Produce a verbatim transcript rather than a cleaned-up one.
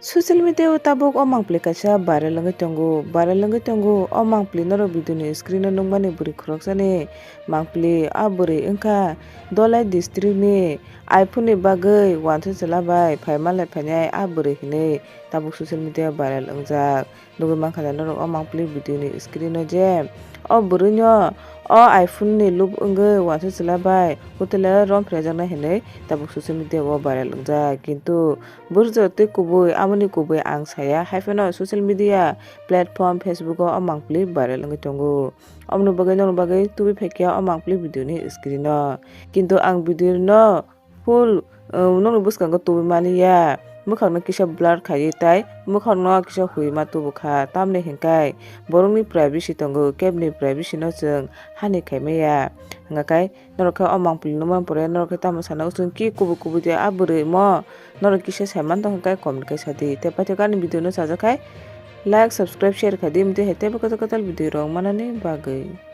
Social media o tabuk o mangpili kaisa viral wngwi tongo. Viral wngwi tongo. O mangpili norok video ni screen o nukmani bwrwi khoroksani mangpili. A bwrwi wngkha Dholai district ni. iPhone ni bagwi uansuk chwla bai phai manlai phainai a bwrwi hinwi tabuk social media o viral wngjak. Nugwi mankha norok o mangpili video ni screen o je o bwrwi no o iPhone ni loop wngwi uansuk chwla bai hotel o rom phaijaknai hinwi tabuk social media o viral wngjak. Kintu burjotwi kubui, aboni kubui ang saya, hai phano social media platform Facebook o o mangpili viral wngwi tongo. Omoni bagwi, nokni bagwi tubui phaikha o mangpili video ni screen o. Kintu ang video no full, uh, nokni bwskango tubui maliya. Mwkhangno kisa blur khaiwi tai mwkhangno kisa huima tubukha. Tamni hinkhai borokni privacy tongo, kebni privacy no chwng hani khaimaya. Hwnga khe norok khe o mangpili nukmani pore norok khe tamo sana, chwng ki kubui kubui de a bwrwi mo? Norok kisa sai mantong khe comment khe sadi. Tei paithak ani video no chajakkhai like, subscribe, share khaidi, mtwi hai teibo kwtal kwtal video rok manani bagwi.